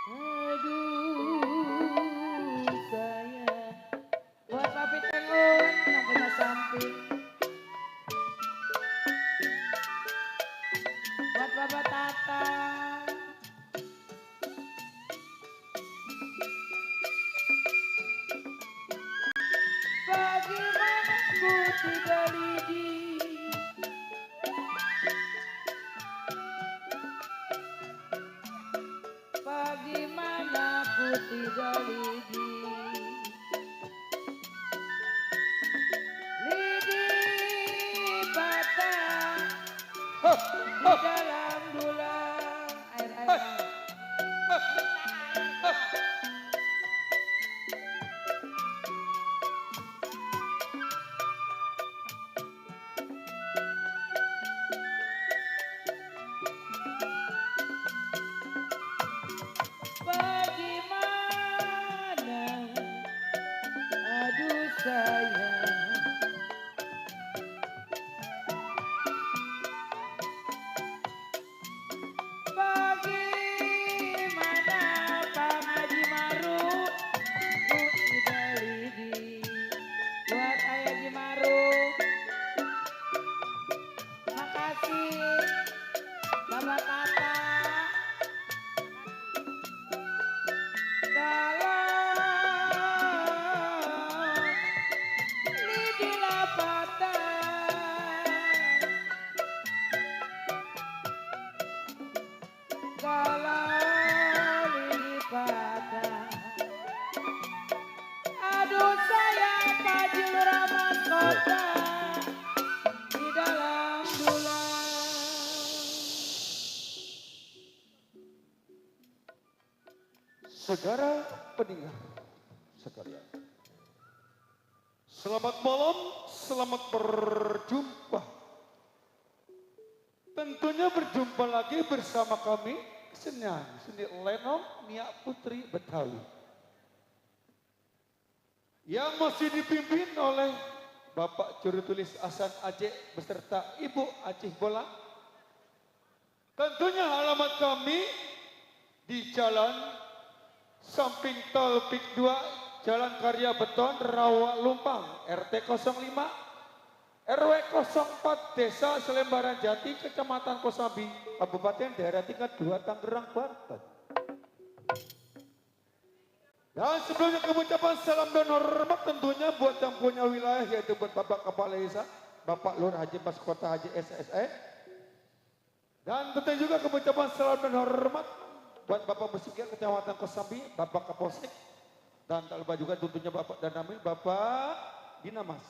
Aduh sayang, buat papi tengun yang punya samping, buat bapak tata. Bagaimana ku tidak lidi, bagaimana ku tidak lidi, lidi patah di dalam dulang air air bagaimana aduh sayang bagaimana Pak Haji Maruf ku tidak lidi buat ayah Haji Maruf makasih Bapak Tata kalau lidi lapatan kalau lidi patah aduh saya Paji Lurah Kota di dalam dulang. Saudara pendengar sekalian, selamat malam, selamat berjumpa. Tentunya berjumpa lagi bersama kami kesenian seni Lenong Nia Putri Betawi yang masih dipimpin oleh Bapak Juru Tulis Hasan Aceh beserta Ibu Aceh Bola. Tentunya alamat kami di Jalan Samping Tol Pik 2, Jalan Karya Beton, Rawa Lumpang, RT 05, RW 04, Desa Selembaran Jati, Kecamatan Kosambi, Kabupaten Daerah Tingkat 2, Tangerang, Banten. Dan sebelumnya pengucapan salam dan hormat tentunya buat yang punya wilayah, yaitu buat Bapak Kepala Desa, Bapak Lur Haji Mas Kota Haji SSE. Dan tentunya juga pengucapan salam dan hormat buat Bapak Besikir Kecamatan Kosambi, Bapak Kapolsek, dan tak lupa juga tentunya Bapak Danamil, Bapak Dinamas.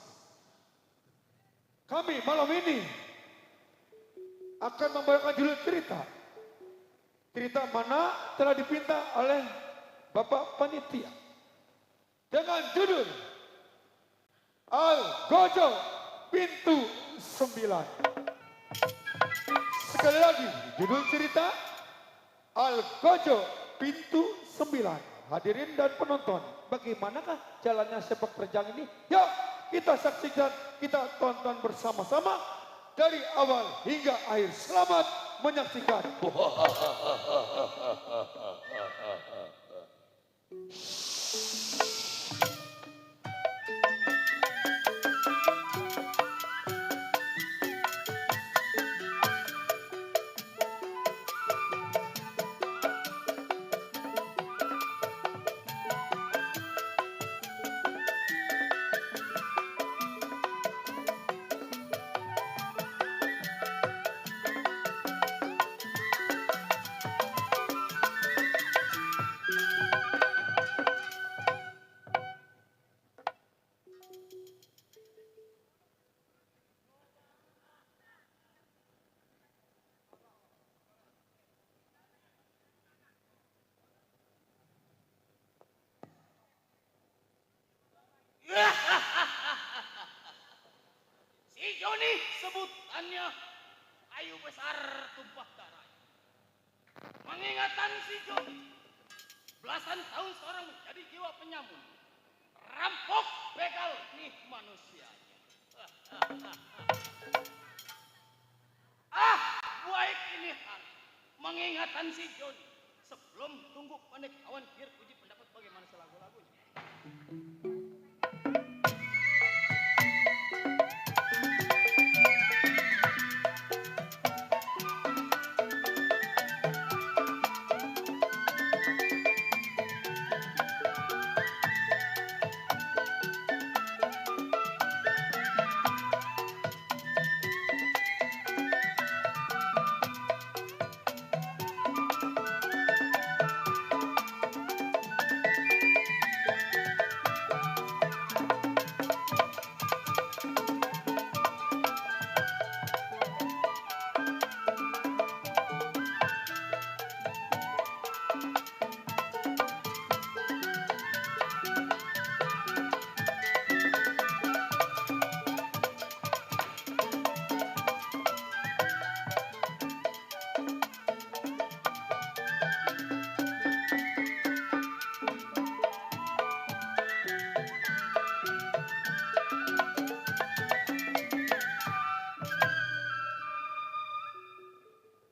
Kami malam ini akan membawakan judul cerita. Cerita mana telah dipinta oleh Bapak Panitia. Dengan judul Al-Gojo Pintu 9. Sekali lagi, judul cerita Al-Gojo Pintu 9. Hadirin dan penonton, bagaimanakah jalannya sepak terjang ini? Yuk kita saksikan, kita tonton bersama-sama dari awal hingga akhir. Selamat menyaksikan. Si Joni sebutannya kayu besar tumpah darah. Mengingatkan si Joni, belasan tahun seorang menjadi jiwa penyamun, rampok begal nih manusianya. Baik ini hari mengingatkan si Joni, Sebelum tunggu panik kawan kir uji pendapat bagaimana selagu-lagunya.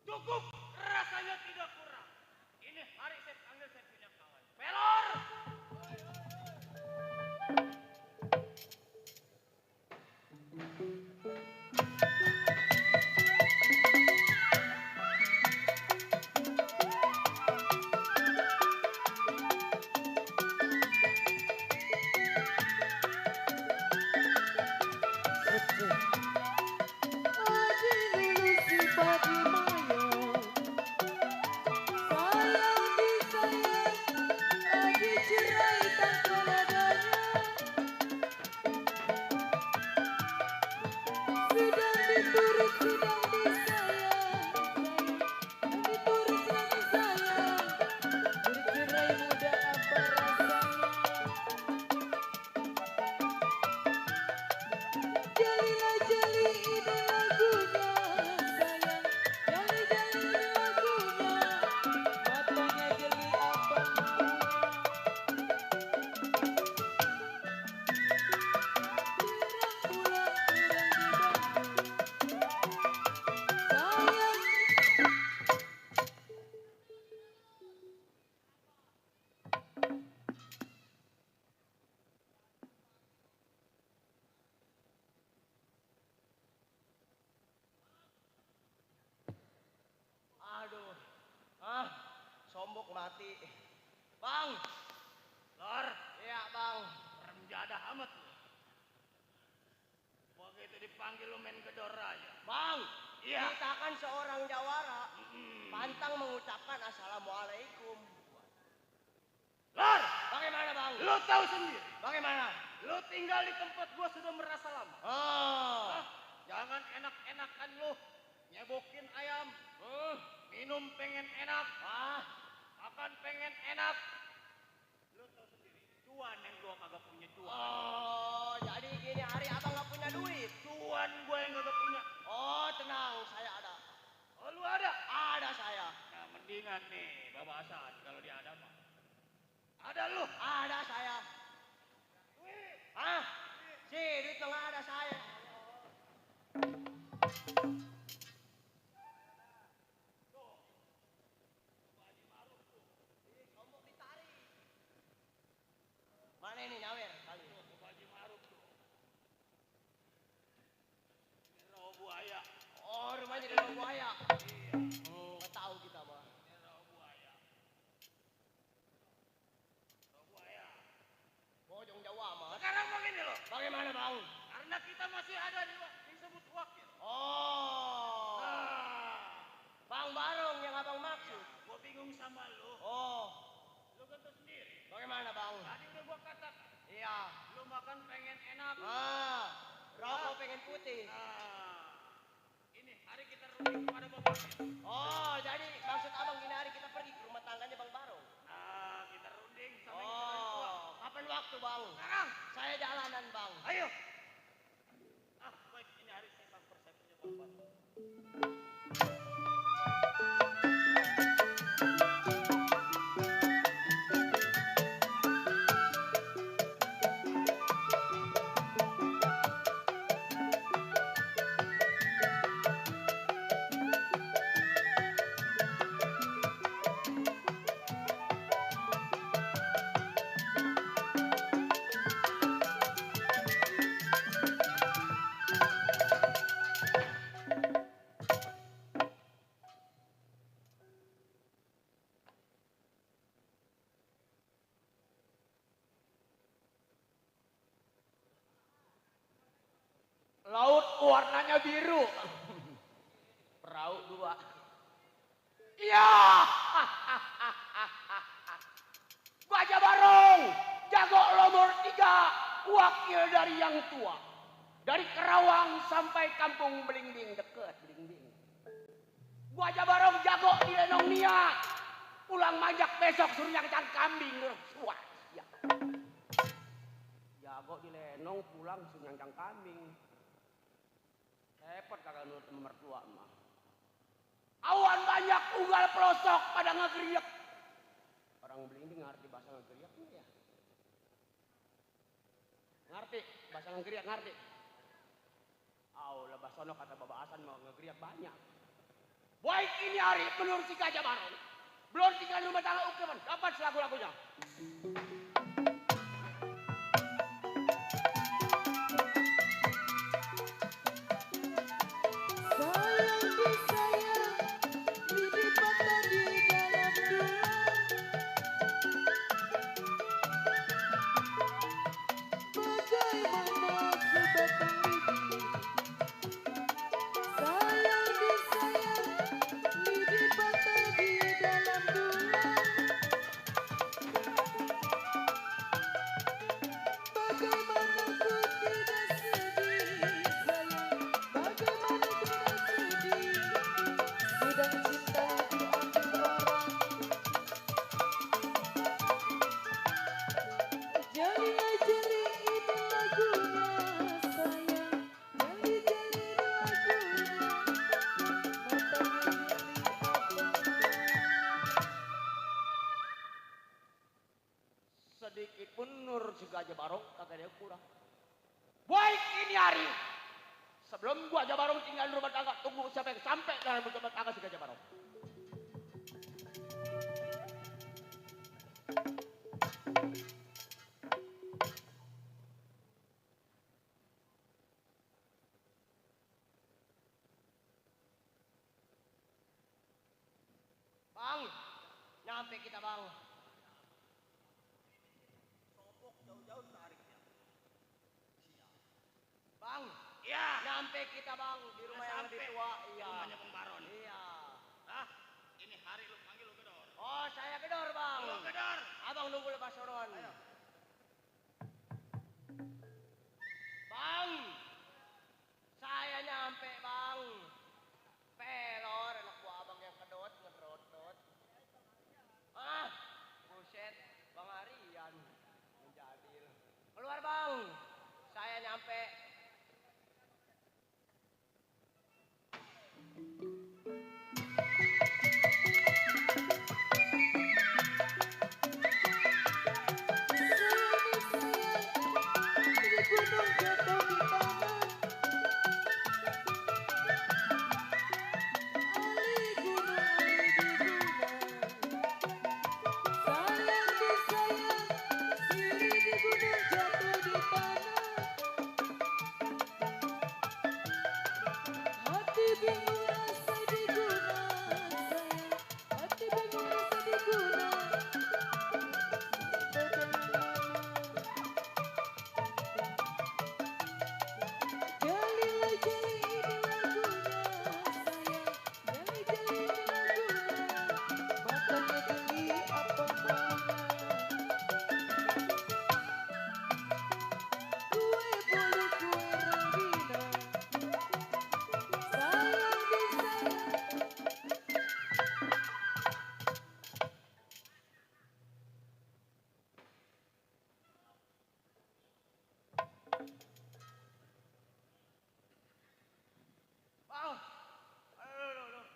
Cukup, rasanya tidak kurang. Ini hari saya panggil saya punya kawan. Pelor! Aji dulu si Padi Mayo, sayang disayang, aji cerai tanpa nadanya. Sedang diturut, sedang disayang, sedang diturut, sedang disayang. Bercerai muda apa rasanya? Jalilah jali ini lagunya sayang, jali jali ini lagunya. Matanya jeli apa maunya? Pulang pulang di Bandung, sayang. Aduh, sombok mati. Bang, Lor, iya bang, remjadah amat lu. Begitu dipanggil lu main gedor aja. Bang, iya. Kita kan seorang jawara, pantang mengucapkan assalamualaikum. Lor, bagaimana bang? Lu tahu sendiri. Bagaimana? Lu tinggal di tempat gua sudah merasa lama. Hah? Jangan enak-enakan lu nyebokin ayam. Minum pengen enak. Makan pengen enak. Lu tahu sendiri, cuan yang gua kagak punya cuan. Oh, jadi gini hari abang gak punya duit. Cuan gua yang kagak punya. Oh, tenang, saya ada. Oh, lu ada? Ada saya. Nah, mendingan nih, babasan kalau dia ada mah. Ada lu? Ada saya. Duit. Hah? Si, duit mah nggak ada saya. Sombong ditarik. Mana ini nyawer kali? Ke Haji Maruf tuh. Ini rawa buaya. Oh, rumahnya di rawa buaya. Iya. Nggak tahu kita mah. Ini rawa buaya. Rawa buaya. Bojong Jawa mah. Sekarang begini loh. Bagaimana bang? Karena kita masih ada disebut wakil. Oh. Nah. Bang Barong yang abang maksud. Gua bingung sama lu. Oh. Lu kan tahu sendiri. Bagaimana bang? Tadi udah gua katakan. Iya. Lu makan pengen enak. Rokok pengen putih. Ini hari kita runding kepada Bang Wakil. Oh, jadi maksud abang gini hari kita pergi ke rumah tangganya Bang Barong. Kita runding sama yang kita tua. Kapan waktu bang? Sekarang. Saya jalanan bang. Ayo. Baik, ini hari saya samper saya punya Bang Barong. Laut warnanya biru. Perahu 2. Iya. Gajah Barong, jago nomor 3, wakil dari yang tua. Dari Kerawang sampai Kampung Belimbing, deket Belimbing. Gajah Barong jago di Lenong Nia. Pulang manjak besok suruh nyangcang kambing. Wah, ya. Jago di Lenong pulang suruh nyangcang kambing. Repot kagak nurut sama mertua mah. Awan banyak unggal pelosok pada ngegeriak. Orang Belimbing ngerti bahasa ngegeriak ya? Ngerti bahasa ngegeriak, ngerti? Lah basono kata babaasan mau ngegeriak banyak. Baik ini hari menurut si Gajah Barong. Belum tinggal rumah tangga ukuran. Dapat lagu-lagunya. Sayang disayang, dilibatkan di dalam tulang. Bagaimana sebatang bibir. Sayang disayang, dilibatkan di dalam tulang. Bagaimana ku tidak sedih, sayang. Bagaimana tidak sedih. Sedang cinta diambil orang. Jali-jali ini lagunya, sayang. Jali-jali ini lagunya. Matanya jeli abang. Sedikit pun menurut si Gajah Barong kagak ada kurang. Baik ini hari. Sebelum Gajah Barong tinggal di rumah tangga, tunggu siapa yang sampai dalam rumah tangga si Gajah Barong. Bang, nyampe kita bang. Sopok jauh-jauh tariknya. Bang, iya. Nyampe kita bang di rumah yang lebih tua. Iya. Rumahnya Bang Baron. Iya. Hah? Ini hari lu panggil lu gedor. Oh, saya gedor bang. Lu gedor. Abang nunggu lepas soron. Ayo. Bang, saya nyampe bang. Pelor anak buah abang yang kedot ngedot-dot. Ah, buset, Bang Arian menjadil. Keluar bang, saya nyampe. Bang, aduh.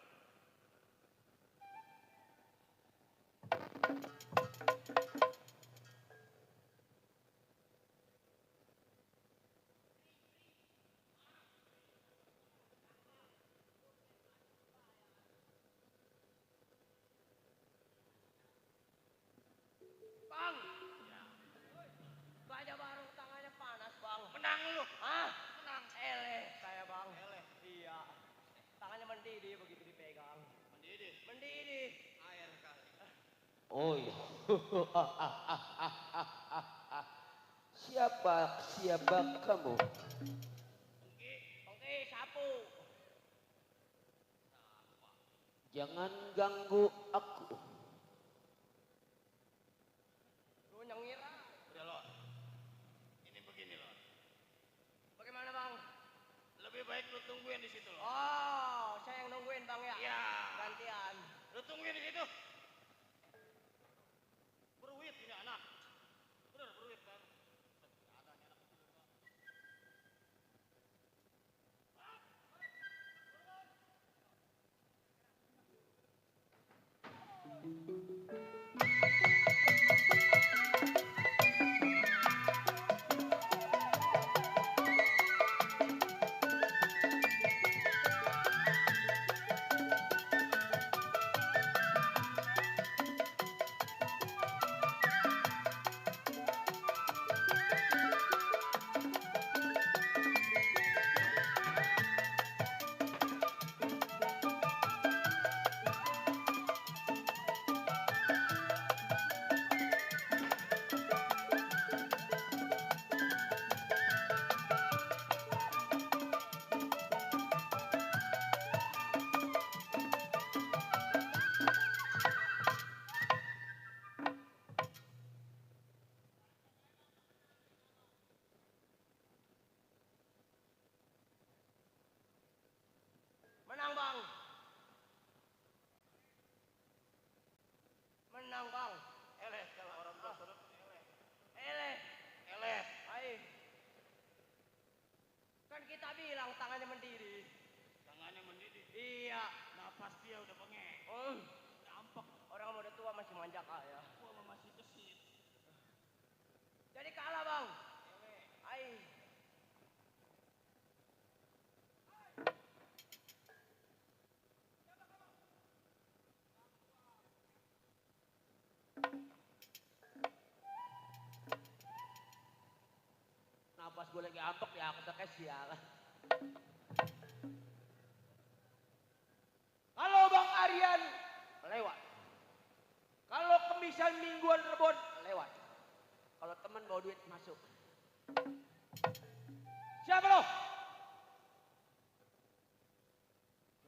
Bang, Gajah Barong tangannya panas bang. Menang lu? Hah? Menang. Eleh saya bang. Eleh? Iya. Tangannya mendidih begitu dipegang. Mendidih? Mendidih. Air kali. Oh iya. Siapa kamu? Jangan ganggu aku. Lu nyengira. Udah Lor. Ini begini Lor. Bagaimana bang? Lebih baik lu tungguin di situ Lor. Oh, saya yang nungguin bang ya? Iya. Gantian. Lu tungguin di situ. Beruit ini anak. Bener beruit kan. Menang bang. Menang bang. Eleh kalau orang bilang sodok eleh. Eleh. Eleh. Ayo. Kan kita bilang tangannya mendidih. Tangannya mendidih. Iya. Napas dia udah bengek. Dampak. Orang udah tua masih manjak ya. Gua mah masih gesit. Jadi kalah bang. Ayo. Napas gue lagi ampek ya, aku tak sial. Kalau Bang Aryan lewat. Kalau kemisan mingguan rebon lewat. Kalau teman bawa duit masuk. Siapa lo?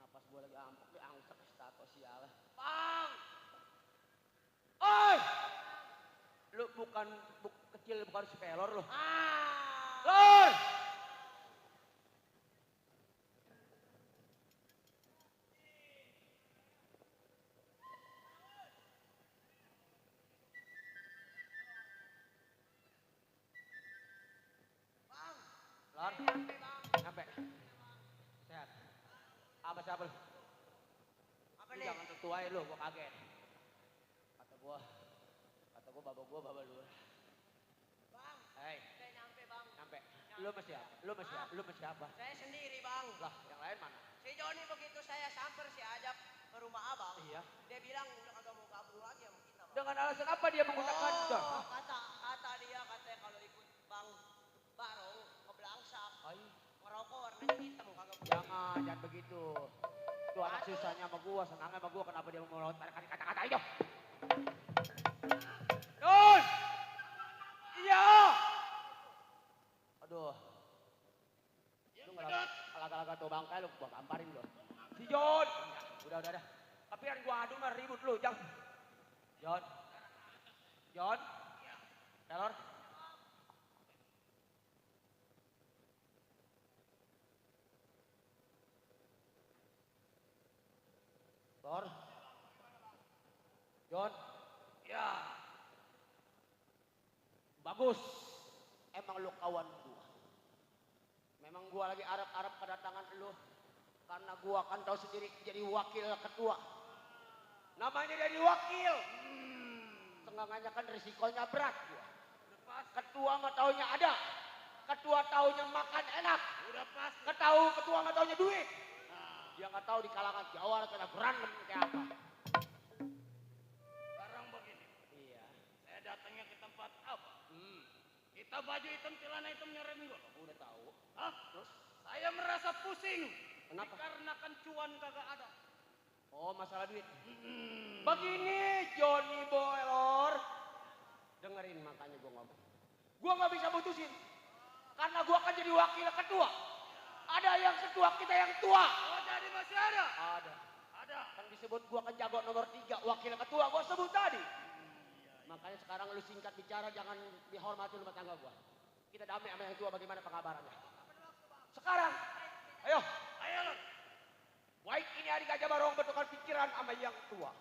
Napas gue lagi ampek ya, aku tak status sial. Bang. Oi. Lu bukan kecil, bukan spelor lo. Lor! Lor? Sampai. Sehat. Apa siapa lu? Apa Lu nih? jangan tertuain lu, gua kaget. Kata gua baba lu. Bang. Hei, Saya nyampe bang. sampai. Lu masih siapa? Lu masih siapa? Saya sendiri bang. Lah, yang lain mana? Si Joni begitu saya samper si ajak ke rumah abang. Iya. Dia bilang udah kagak mau gabung lagi sama kita bang. Dengan alasan apa dia menggunakan John? Oh, kata dia katanya kalau ikut bang Barong ke Belangsak ngerokok warnanya hitam kagak boleh. Jangan begitu. Tuh anak susahnya sama gua, senangnya sama gua, kenapa dia mau melontarkan kata-kata itu? John! Iya! Aduh. Lu ngelagak-lagak tuh bangkai lu, gua gamparin lu. Si John! Udah. Tapi kan gua adu mah ribut lu, Jang. John? Taylor? Lor? John? Ya. Bagus. Emang lu kawan gua. Memang gua lagi arep-arep kedatangan lu. Karena gua kan tahu sendiri jadi wakil ketua. Namanya jadi wakil. Senggangannya kan risikonya berat gua. Ketua mah taunya ada. Ketua taunya makan enak. Udah pas. Ketua mah taunya duit. Dia nggak tahu di kalangan Jawa kena berantem kayak apa. Sekarang begini. Iya. Saya datangnya ke tempat apa? Kita baju hitam, celana hitam nyerem gua. Udah tahu. Hah? Saya merasa pusing. Kenapa? Dikarenakan cuan kagak ada. Oh, masalah duit. Begini Johnny Boy Lor. Dengerin makanya gua ngomong. Gua nggak bisa putusin. Karena gua kan jadi wakil ketua. Ada yang ketua, kita yang tua. Oh, jadi masih ada? Ada. Ada dah. Kan disebut gua kan jago nomor 3, wakil ketua gua sebut tadi. Makanya sekarang lu singkat bicara, jangan dihormati rumah tangga gua. Kita damai sama yang tua, bagaimana pengabarannya. Sekarang, ayo. Ayo Lur. Baik ini hari Gajah Barong bertukar pikiran sama yang tua.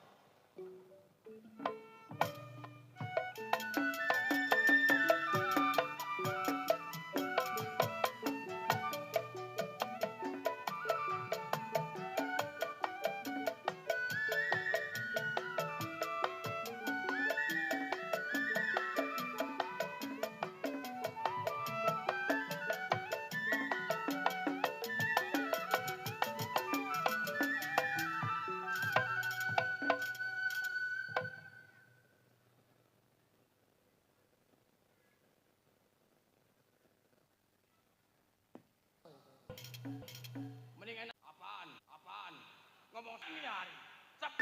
Mending enak. Apaan? Ngomong sini hari. Sep.